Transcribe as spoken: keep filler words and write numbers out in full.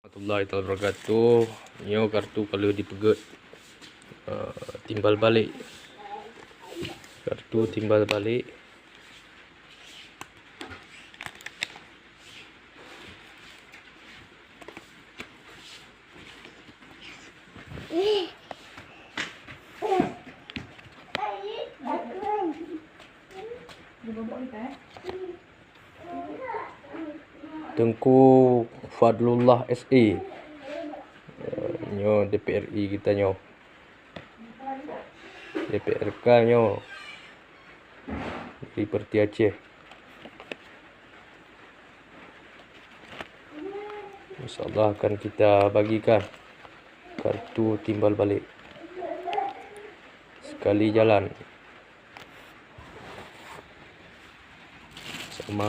Warahmatullahi taala wabarakatuh. Nyoe kartu ka lheueh jipeugèt, eh, timbal balek. Kartu timbal balek. Teungku Fadlullah S A. Eh, nyoe D P R I kita nyoe. D P R K nyoe. Dari Parti Aceh. Insya Allah akan kita bagikan kartu timbal balik. Sekali jalan. Sama.